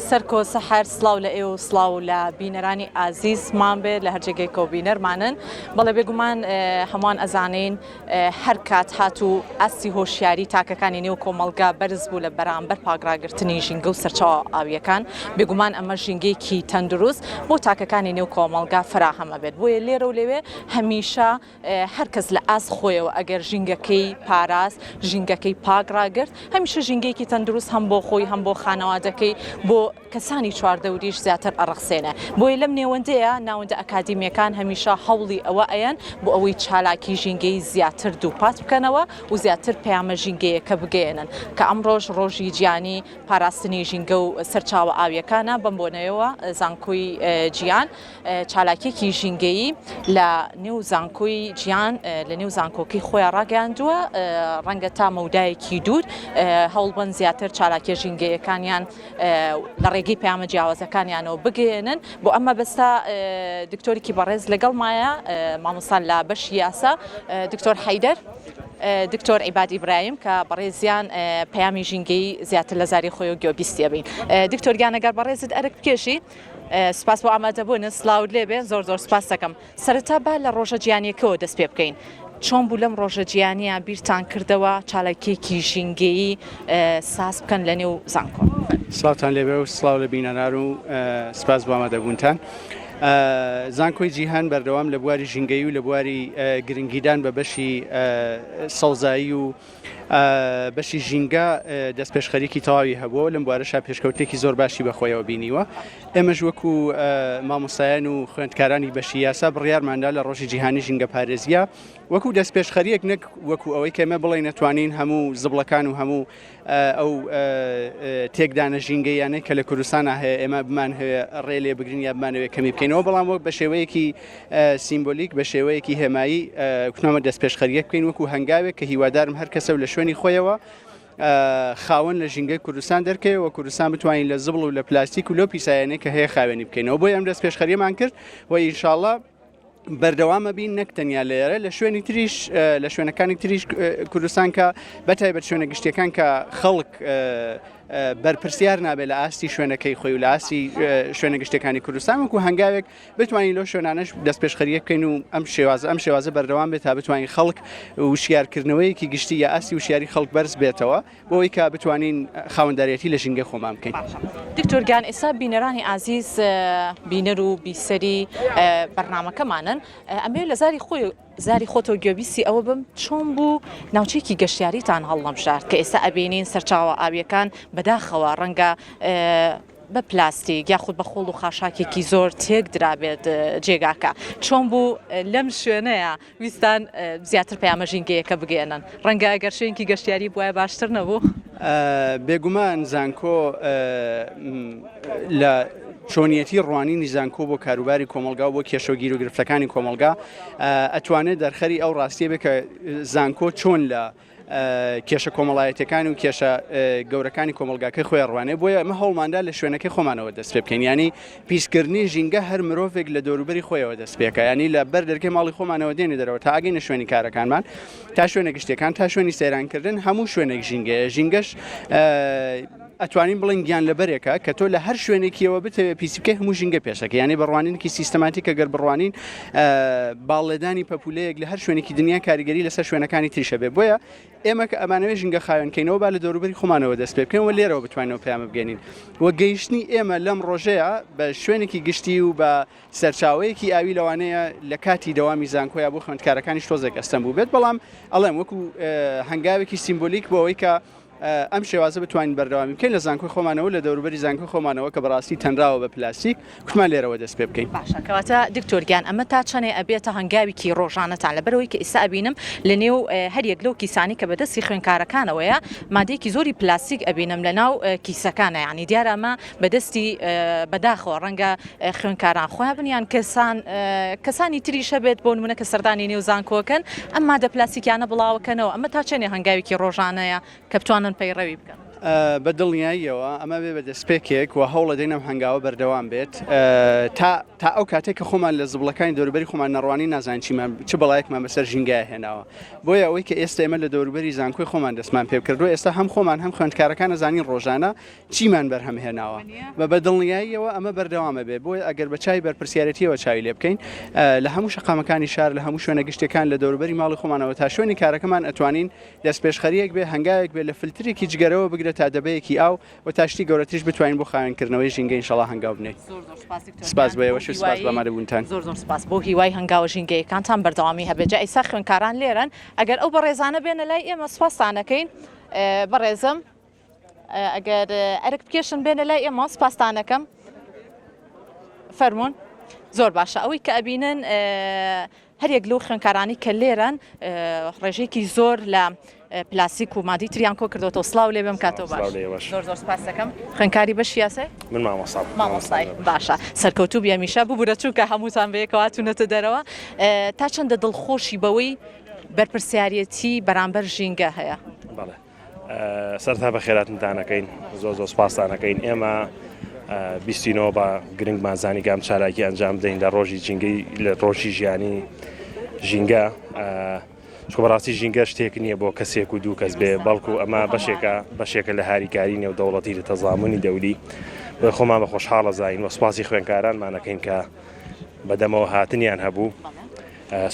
سەرکۆ سەحەر سڵاو لە ئێوە و سڵاو لە بینەرانی ئازیزمان بێت لە هەر جێگەیەکەوە بینەرمانن. بەڵێ بێگومان هەمووان ئەزانین هەر کات هات و ئاستی هۆشیاری تاکەکانی نێو کۆمەڵگا بەرز بوو لە بەرامبەر پاکڕاگرتنی ژینگە و سەرچاوە ئاوییەکان، بێگومان ئەمە ژینگەیەکی تەندروست بۆ تاکەکانی نێو کۆمەڵگا فەراهەم ئەبێت. بۆیە لێرە و لەوێ هەمیشە هەر کەس لە ئاست خۆیەوە ئەگەر ژینگەکەی پاراست، ژینگەکەی پاک ڕاگرت، هەمیشە ژینگەیەکی تەندروست هەم بۆ خۆی هەم بۆ خانەوادەکەی بۆ کەسانی چواردەوریش زیاتر ئەڕەخسێنێ. بۆیە لەم نێوەندەیە ناوەندە ئەکادیمییەکان هەمیشە هەوڵی ئەوە ئەیەن بۆ ئەوەی چالاکی ژینگەیی زیاتر دووپات بکەنەوە و زیاتر پەیامە ژینگەیەکە بگەیەنن کە ئەمڕۆش ڕۆژی جیهانی پاراستنی ژینگە و سەرچاوە ئاوییەکانە، بەم بۆنەیەوە زانکۆی جیهان چالاکیەکی ژینگەیی لە نێو زانکۆی جیان لە نێو زانکۆکەی خۆیان ڕاگەیاندووە ڕەنگە تا مەودایەکی دوور هەوڵبەن زیاتر چالاکیە ژینگەیەکانیان لە ڕێگەی پەیامە جیاوازەکانیانەوە بگەیەنن بۆ ئەم مەبەستە دکتۆرێکی بەڕێز لەگەڵمایە مامۆستا لە بەشی یاسا دکتۆر حەیدەر دکتۆر عیباد ئیبراهیم کە بەڕێزیان پەیامی ژینگەیی زیاتر لە زاری خۆی و گوێبیستی ئەبین دکتۆر گیان ئەگەر بەڕێزت ئەرک بکێشی سپاس بۆ ئامادەبوونت سڵاوت لێبێ زۆر زۆر سپاس دەکەم سەرەتا با لە ڕۆژە جیهانیەکەوە دەست پێ بکەین چۆن بوو لەم ڕۆژە جیهانیە بیرتان کردەوە چالاکیەکی ژینگەیی ساز بکەن لە نێو زانکۆ؟ سڵاوتان لێبێ و سڵاو لە بینەران و سپاس بۆ ئامادەبوونتان. زانکۆی جیهان بەردەوام لە بواری ژینگەیی و لە بواری گرنگیدان بە بەشی سەوزایی و بەشی ژینگە دەستپێشخەریکی تەواوی هەبووە لەم بوارەشا پێشکەوتنێکی زۆر باشی بەخۆیەوە بینیوە ئێمەش وەکو مامۆستایان و خوێندکارانی بەشی یاسا بڕیارماندا لە ڕۆژی جیهانی ژینگە پارێزیە وەکو دەستپێشخەریەک نەک وەکو ئەوەی کە ئێمە بڵێین نەتوانین هەموو زبڵەکان و هەموو ئەو تێکدانە ژینگەیانەی کە لە کوردستانە هەیە ئێمە بمانهەوێ ڕێ لێ بگرین یا بمانەوێ کەمی بکەینەوە بەڵام وەک بە شێوەیەکی سیمبولیک بە شێوەیەکی هێمایی کوتمانە دەستپێشخەریەک بکەین وەکو هەنگاوێک کە هیوادارم هەر کەسە و لە شوێنی خۆیەوە خاوەن لە ژینگەی کوردستان دەرکەوێ و کوردستان بتوانین لە زبڵ و لە پلاستیک و لەو پیسایانەی کە هەیە خاوێنی بکەینەوە بۆیە ئەم دەستپێشخەریەمان کرد و ئینشاڵڵا بەردەوامە بین نەک تەنیا لێرە لە شوێنی تریش لە شوێنەکانی تریش کوردستان کە بەتایبەت شوێنە گشتیەکان کە خەڵک بەرپرسیار نابێت لە ئاستی شوێنەکەی خۆی و لە ئاستی شوێنە گشتەکانی کوردستان وەکو هەنگاوێک بتوانین لەو شوێنانەش دەستپێشخەرییەک بکەین و ئەم شێوازە ئەم شێوازە بەردەوام بێت تا بتوانین خەڵک وشیارکردنەوەیەکی گشتی یا ئاستی وشیاری خەڵک بەرز بێتەوە بۆ ئەوەی کە بتوانین خاوەنداریەتی لە ژینگەی خۆمان بکەین. دکتۆر گیان ئێستا بینەرانی ئازیز بینەر و بیسەری بەرنامەکەمانن ئەمەوێت لە زاری خۆی زاری خۆتەوە گوێبیستی ئەوە بم چۆن بوو ناوچەیەکی گەشتیاریتان هەڵنەبژارد کە ئێستا ئەبینین سەرچاوە ئاویەکان بەداخەوە ڕەنگە بە پلاستیک یاخود بە خۆڵ و خاشاکێکی زۆر تێک درابێت جێگاکە چۆن بوو لەم شوێنەیە ویستان زیاتر پەیامە ژینگەیەکە بگەیەنن ڕەنگە ئەگەر شوێنکی گەشتیاری بوایە باشتر نەبوو؟ بێگومان زانکۆ لە چۆنیەتی ڕوانینی زانکۆ بۆ کاروباری کۆمەڵگا و بۆ کێشە و گیروگرفتەکانی کۆمەڵگا ئەتوانێت دەرخەری ئەو ڕاستیە بێت کە زانکۆ چۆن لە کێشە کۆمەڵایەتەکان و کێشە گەورەکانی کۆمەڵگاکەی خۆی ڕوانێ بۆیە ئەمە هەوڵماندا لە شوێنەکەی خۆمانەوە دەست پێ بکەین ینی پیسکردنی ژینگە هەر مرۆڤێک لە دەوروبەری خۆیەوە دەست پێکە ینی لە بەر دەرکەی ماڵی خۆمانەوە دێنە دەرەوە تا ئەگەینە شوێنی کارەکانمان تا شوێنە گشتیەکان تا شوێنی سەیرانکردن هەموو شوێنێک ژینگەیە ژینگەش ئەتوانین بڵێین گیان لەبەرێکە کە تۆ لە هەر شوێنێکیەوە بتەوێ پیسی بکەی هەموو ژینگە پێشەکە یانی بە ڕوانینێکی سیستەماتیک گەر بڕوانین باڵێدانی پەپولەیەک لە هەر شوێنێکی دنیا کاریگەری لەسەر شوێنەکانی تریشە بێ بۆیە ئێمە کە ئەمانەوێ ژینگە خاوێن کەینەوە با لە دەوروبەری خۆمانەوە دەست پێ بکەین و لێرەوە بتوانینەوە پەیامە بگەێنین و گەیشتنی ئێمە لەم ڕۆژەیە بە شوێنێکی گشتی و بە سەرچاوەیەکی ئاوی لەوانەیە لە کاتی دەوامی زانکۆیا بۆ خوێندکارەکانیش تۆزێک ئەستەم بووبێت بەڵام ئەڵێم وەکو هەنگاوێکی سیمبولیک بۆ ئەوەی کە ئەم شێوازە بتوانین بەردەوامی بکەین لە زانکۆی خۆمانەوە لە دەوروبەری زانکۆی خۆمانەوە کە بەڕاستی تەنراوە بە پلاستیک کوتمان لێرەوە دەست پێ بکەین. باشە کەواتە دکتۆر گیان ئەمە تا چەنێ ئەبێتە هەنگاویکی ڕۆژانەتان لەبەرئەوەی کە ئیستا ئەبینم لە نێو هەر یەک لەو کیسانەی کە بەدەستی خوێنکارەکانەوەیە مادەیەکی زۆری پلاستیک ئەبینم لە ناو کیسەکانە یانی دیارە ئەمە بەدەستی بەداخەوە ڕەنگە خوێندکاران خۆیان بن یان کەسان کەسانی تریش هەبێت بۆ نمونە کە سەردانی نێو زانکۆکەن ئەم مادە پلاستیکیانە بڵاوەکەنەوە ئەمە تا چەندێ هەنگاوێکی ڕۆژانەیە کە بتوانن پەیڕەوی بکەن؟ بە دڵنیاییەوە ئەمە بێ بە دەستپێکێک و هەوڵەدەین ئەم هەنگاوە بەردەوام بێت تا تا ئەو کاتێک کە خۆمان لە زبڵەکانی دەوروبەری خۆمان نەڕوانی نازانین چیمان چ بەڵایەکمان بەسەر ژینگە هێناوە بۆیە ئەوەی کە ئێستا ئێمە لە دەوروبەری زانکۆی خۆمان دەستمان پێ کردووە ئێستا هەم خۆمان هەم خوێندکارەکان ئەزانین ڕۆژانە چیمان بەرهەم هێناوە بە بە دڵنیاییەوە ئەمە بەردەوامە بێ بۆیە ئەگەر بە چای بەرپرسیارەتیەوە چاوی لێ بکەین لە هەموو شەقامەکانی شار لە هەموو شوێنە گشتەکان لە دەوروبەری ماڵی خۆمانەوە تا شوێنی کارەکەمان ئەتوانین دەستپێشخەرییەک بێ، هەنگاوێک بێ لە فلترێکی جگەرەوە بگرە تا دەبەیەکی ئاو و تا شتی گەورەتریش بتوانین بۆ خاوێنکردنەوەی ژینگە ئینشەڵا هەنگاو بنێین. زۆر زۆر سپاس دکتۆر سپاس گیان بۆ بۆ ئێوەش و سپاس بۆ هیوای ئامادەبوونتان. زۆر زۆر سپاس بۆ هیوای هەنگاوە ژینگەیەکانتان بەردەوامی هەبێت جا ئیستا خوێندکاران لێرەن ئەگەر ئەو بەڕێزانە بێنە لای ئێمە سپاستان ئەکەین بەڕێزم ئەگەر ئەرک بکێشن بێنە لای ئێمە سپاستان ئەکەم فەرمونون زۆر باشە ئەوەی کە ئەبینن هەریەک لەو خوێندکارانەی کە لێرەن ڕێژەیەکی زۆر لە پلاستیک و مادی تریان کۆ کردوەوە سڵاو لێ بم کاتەوە باش زۆر زۆر سپاس دەکەم خوێندکاری بەشی یاسای من مامۆستا مامۆستای باشە سەرکەوتوو بی هەمیشە ببورە چونکە هەمووتان بەیەکەوە هاتوونەتە دەرەوە تا چەندە دڵخۆشی بەوەی بەرپرسیارەتی بەرامبەر ژینگە هەیە بەڵێ سەرتا بەخێراتنتان ئەکەین زۆر زۆر سپاستان ئەکەین ئێمە بیستینەوە بە گرنگمان زانی گام چالاکی ئەنجام بدەین لە ڕۆژی ژینگەی لە ڕۆژی ژیانی ژینگە چکە بەڕاستی ژینگە شتێک نییە بۆ کەسێک و دوو کەس بێ بەڵکو ئەمە بەشێکە بەشێکە لە هاریکاری نێودەوڵەتی لە تەزامونی دەولی بۆ خۆمان بە خۆشحاڵە زین و سپاسی خوێنکارانمانەکەین کە بەدەمەوە هاتنیان هەبوو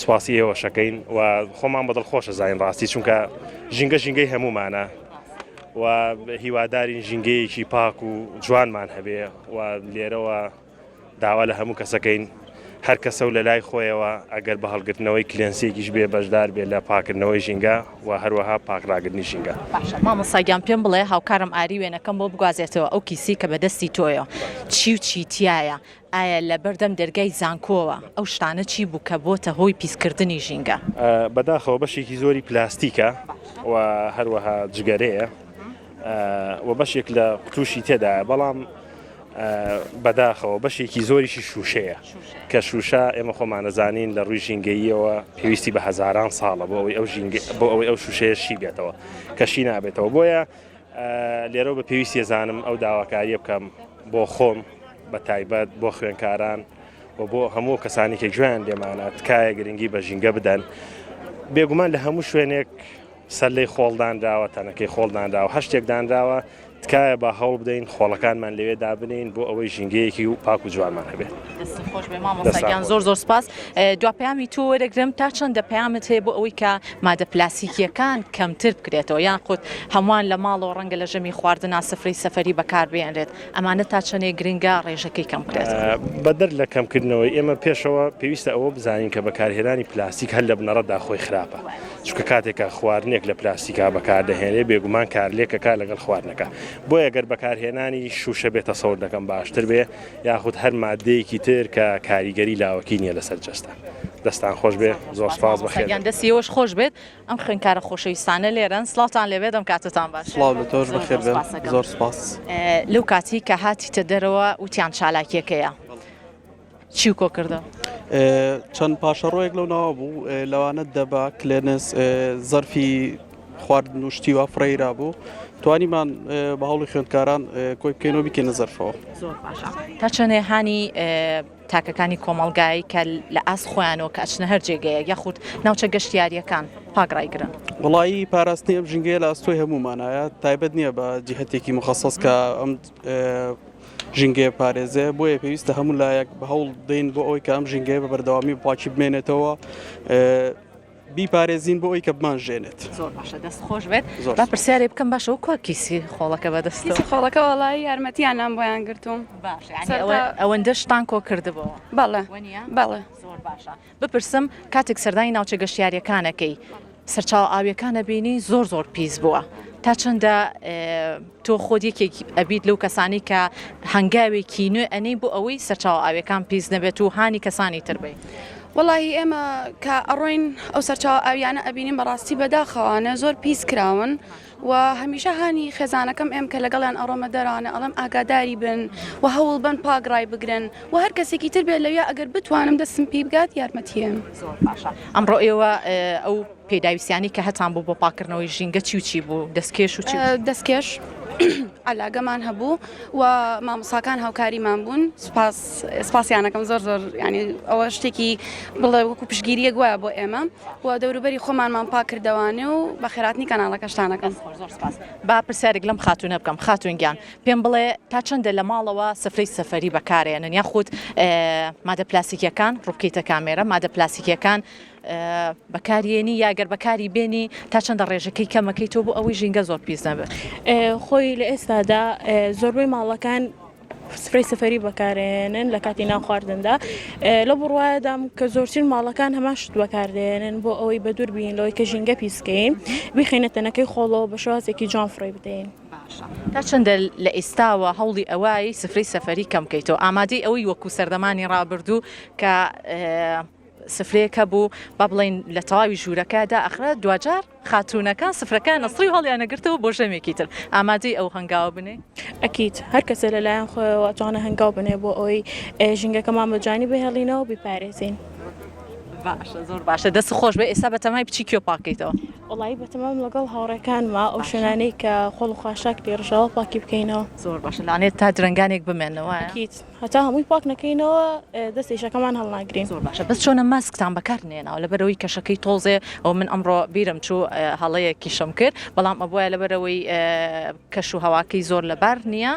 سوپاسی ئێوەش ئەکەین و خۆمان بە دڵخۆش ئەزانین ڕاستی چونکە ژینگە ژینگەی هەمومانە و هیوادارین ژینگەیەکی پاک و جوانمان هەبێ و لێرەوە داوا لە هەموو کەسەکەین هەر کەسە و لە لای خۆیەوە ئەگەر بە هەڵگرتنەوەی کلێنسێکیش بێ بەشدار بێ لە پاکردنەوەی ژینگە و هەروەها پاکڕاگرنی ژینگە. باشە مامۆستا گیان پێم بڵێ هاوکارم ئاری وێنەکەم بۆ بگوازێتەوە ئەو کیسەی کە بەدەستی تۆیە چی و چی تیایە ئایا لە بەردەم دەرگای زانکۆوە ئەو شتانە چی بوو کە بۆتە هۆی پیسکردنی ژینگە؟ بەداخەوە بەشێکی زۆری پلاستیکە و هەروەها جگەرەیە و بەشێک لە قوتوشی تێدایە بەڵام بەداخەوە بەشێکی زۆریشی شوشەیە کە شوشە ئێمە خۆمانەزانین لە ڕووی ژینگەییەوە پێویستی بە هەزاران ساڵە بۆ ئەوەی ئەو ژینگە بۆ ئەوەی ئەو شوشەیە شی بێتەوە کە شی نابێتەوە بۆیە لێرەوە بە پێویستی ئەزانم ئەو داواکاریە بکەم بۆ خۆم بە تایبەت بۆ خوێنکاران و بۆ هەموو کەسانی کە گوێیان لێمانە تکایە گرنگی بە ژینگە بدەن بێگومان لە هەموو شوێنێک سەرلەی خۆڵ دانراوە تەنەکەی خۆڵ دانراوە هەر شتێک دانراوە تکایە با هەوڵ بدەین خۆڵەکانمان لەوێ دابنین بۆ ئەوەی ژینگەیەکی و پاک و جوانمان هەبێت. دەستت خۆش بێ مامۆستا گیان زۆر زۆر سپاس دوا پەیامی تۆ وەرەگرم تا چەندە پەیامت هەیە بۆ ئەوەی کە مادە پلاسیکیەکان کەمتر بکرێتەوە یان خود هەمووان لە ماڵەوە ڕەنگە لە ژەمی خواردنا سفرەی سەفەری بەکاربهێنرێت ئەمانە تا چەندێک گرنگە ڕێژەکەی کەم بکرێت؟ بەدەر لە کەمکردنەوەی ئێمە پێشەوە پێویستە ئەوە بزانین کە بەکارهێنانی پلاستیک هەر لە بنەڕەتدا خۆی خراپە چونکە کاتێک کە خواردنێک لە پلاستیکا بەکاردەهێنرێت بێگومان کارلێکەکە لەگەڵ خواردنەکە بۆیە گەر بەکارهێنانی شوشە بێ تەسەور دەکەم باشتر بێ یاخود هەر ماددەیەکی تر کە کاریگەری لاوەکی نییە لەسەر جەستە. دەستان خۆش بێ زۆر سپاس بەخێر گیان دەستی ئێوەش خۆش بێت ئەم خوێندکارە خۆشەویستانە لێرەن سڵاوتان لێبێت ئەم کاتەتان باش سڵاو لە تۆش بەخێر بێن زۆر سپاس. لەو کاتی کە هاتیتە دەرەوە وتیان چالاکیەکەیە چی کۆ کردەوە؟ چەند پاشەڕۆیەک لەو ناوە بوو لەوانە دەبا کلێنس زەرفی خواردن و شتی وا فڕێیرا بوو توانیمان بە هەوڵی خوێندکاران کۆی بکەینەوە بیکەینە زەرفەوە. زۆر باشە تا چەندێ هانی تاکەکانی کۆمەڵگای کە لە ئاست خۆیانەوە کە ئەچنە هەر جێگەیەک یاخود ناوچە گەشتیاریەکان پاک ڕایگرن؟ وەڵایی پاراستنی ئەم ژینگەیە لە ئەستۆی هەموومانایە تایبەت نییە بە جیهەتێکی موخەسەس کە ئەم ژینگەیە پارێزێ بۆیە پێویستە هەموو لایەک بە هەوڵ دەین بۆ ئەوەی کە ئەم ژینگەیە بە بەردەوامی و پاکی بمێنێتەوە بیپارێزین بۆ ئەوی کە بمانژێنێت. زۆر باشە دەست خۆش بێت با پرسیارێ بکەم باشە کوا کیسی خۆڵەکە بەدەستەوە؟ کیسی خۆڵەکە وەڵایی یارمەتیانم بۆیان گرتووم. باشە یانی ئەوەندە شتان کۆ کردبۆوە؟ بەڵێ بەڵێ. زۆر باشە بپرسم کاتێک سەردانی ناوچە گەشتیاریەکان ئەکەی سەرچاوە ئاویەکان ئەبینی زۆر زۆر پیس بووە تا چەندە تۆ خۆت یەکێک ئەبیت لەو کەسانی کە هەنگاوێکی نوێ ئەنێی بۆ ئەوەی سەرچاوە ئاویەکان پیس نەبێت و هانی کەسانی تر بی؟ وەڵاهی ئێمە کە ئەڕۆین ئەو سەرچاوە ئاویانە ئەبینین بەڕاستی بەداخەوانە زۆر پیس کراون و هەمیشە هانی خێزانەکەم ئێم کە لەگەڵیان ئەڕۆمە دەرانە ئەڵێم ئاگاداری بن و هەوڵ بەن پاک ڕای بگرن و هەر کەسێکی تر بێت لەویا ئەگەر بتوانم دەستم پێی بگات یارمەتیێم. زۆر باشە ئەمڕۆ ئێوە ئەو پێداویستیانەی کە هەتان بوو بۆ پاککردنەوەی ژینگە چی و چی بوو دەستکێش و چی؟ دەستکێش. عەلاگەمان هەبوو و مامۆساکان هاوکاریمان بوون سوپاس سپاسیانەکەم زۆر زۆر ینی ئەوە شتێکی بڵێ وەکو پشگیریەک وایە بۆ ئێمە و دەوروبەری خۆمانمان پاک کردەوانێ و بەخێراتنی کەناڵەکەشتانەکەم. زۆر سپاس. با پرسیارێک لەم خاتوونە بکەم خاتوون گیان پێم بڵێ تا چەندە لە ماڵەوە سفرەی سەفەری بەکارێنن یاخود مادە پلاستیکیەکان ڕووبکەیتە کامێرە مادە پلاستیکیەکان بەکاریێنی یا گەر بەکاری بێنی تا چەندە ڕێژەکەی کەمەکەی تۆ بۆ ئەوەی ژینگە زۆر پیس نەبێت؟ خۆی لە ئێستادا زۆربەی ماڵەکان سفرەی سەفەری بەکارێنن لە کاتی نان خواردندا لە بڕواایەدام کە زۆرترین ماڵەکان هەمان شت بەکاردێنن بۆ ئەوەی بە دوور بین لەوەی کە ژینگە پیسکەین بیخینە تەنەکەی خۆڵەوە بە شێوازێکی جوان فڕێ بدەین. تا چەندە لە ئێستاوە هەوڵی ئەوەی سفرەی سەفەری کەم کەیتەوە ئامادەی ئەوەی وەکو سەردەمانی ڕابردوو کە سفرەیەک هەبوو با بڵێین لە تەواوی ژوورەکە دائەخرا، دواجار خاتوونەکان سفرەکەیان ئەسڕی و هەڵیانەگرتەوە بۆ ژەمێکی تر. ئامادەی ئەو هەنگاوە بنێی؟ ئەکید، هەر کەسێ لە لایەن خۆیەوە ئەتوانێ هەنگاو بنێ بۆ ئەوەی ژینگەکەمان بە جوانی بهێڵینەوە و بیپارێزین. باشە زۆر باشە دەست خۆش بێ ئێستا بەتەمای بچی کوێ پاکەیتەوە؟ وەڵایی بەتەمام لەگەڵ هاوڕێکانما ئەو شوێنانەی کە خۆڵ و خاشاک لێ ڕژاوە پاکی بکەینەوە. زۆر باشە لەوانەیە تا درەنگانێک بمێننەوە وایە؟ ئەکید. هەتا هەمووی پاک نەکەینەوە دەست ئیشەکەمان هەڵناگرین. زۆر باشە بەس چۆنە ماسکتان بەکار نێناوە لەبەرئەوەی کەشەکەی تۆزێ ئەوە من ئەمڕۆ بیرم چوو هەڵەیەکیشم کرد بەڵام ئەبوایە لەبەرئەوەی کەش و هەواکەی زۆر لەبار نییە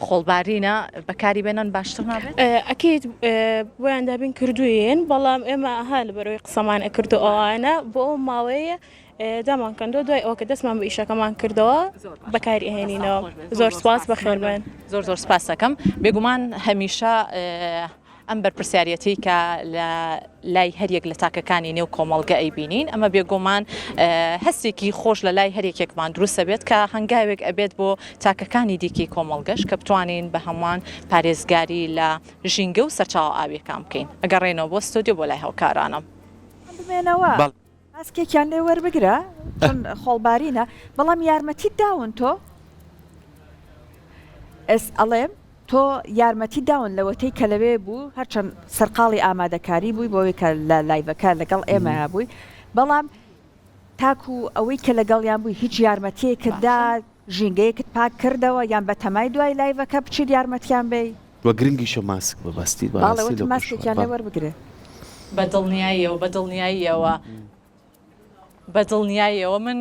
خۆڵبارینە بەکاری بێنن باشتر نابێت؟ ئەکید بۆیان دابین کردووین بەڵام ئێمە ئەها لەبەرئەوەی قسەمان ئەکرد و ئەوانە بۆ ئەو ماوەیە دامان کەندووە دوای ئەوە کە دەستمان بە ئیشەکەمان کردەوە بەکاری ئەهێنینەوە زۆر سپاس بەخێربێن. زۆر زۆر سپاس دەکەم بێگومان هەمیشە ئەم بەرپرسیارەتی کە لە لای هەریەک لە تاکەکانی نێو کۆمەڵگە ئەیبینین ئەمە بێگومان هەستێکی خۆش لە لای هەریەکێکمان دروستە بێت کە هەنگاوێک ئەبێت بۆ تاکەکانی دیکەی کۆمەڵگەش کە بتوانین بە هەمووان پارێزگاری لە ژینگە و سەرچاوە ئاویەکان بکەین ئەگەڕێنەوە بۆ ستۆدیۆ بۆ لای هاوکارانم. بمێنەوە. ماسکێکیان لێ وەربگرە چون خۆڵبارینە بەڵام یارمەتیت داون تۆ ئێس ئەڵێم تۆ یارمەتی داون لەوەتەی کە لەوێ بوو هەرچەند سەرقاڵی ئامادەکاری بووی بۆی کە لە لایڤەکە لەگەڵ ئێمە بووی بەڵام تاکو ئەوەی کە لەگەڵیان بووی هیچ یارمەتیەکت دا ژینگەیەکت پاک کردەوە یان بەتەمای دوای لایڤەکە بچیت یارمەتیان بەی؟ وە گرنگیشە ماسک ببەستیت باڵێ بەڕاستی وتم لەو ماسکێکیان لێ وەربگرێ. بە دڵنیاییەوە بە دڵنیاییەوە بە دڵنیاییەوە من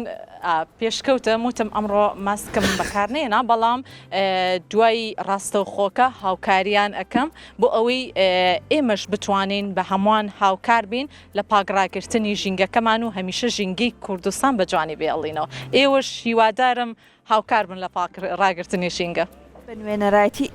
پێشکەوتم وتم ئەمڕۆ ماسکم بەکار نێنا بەڵام دوای ڕاستەوخۆکە هاوکاریان ئەەکەم بۆ ئەوەی ئێمەش بتوانین بە هەمووان هاوکار بین لە پاکڕاگرتنی ژینگەکەمان و هەمیشە ژینگەی کوردستان بە جوانی بێڵینەوە ئێوەش هیوادارم هاوکار بن لە پاک ڕاگرتنی ژینگە. بە نوێنەرایەتی.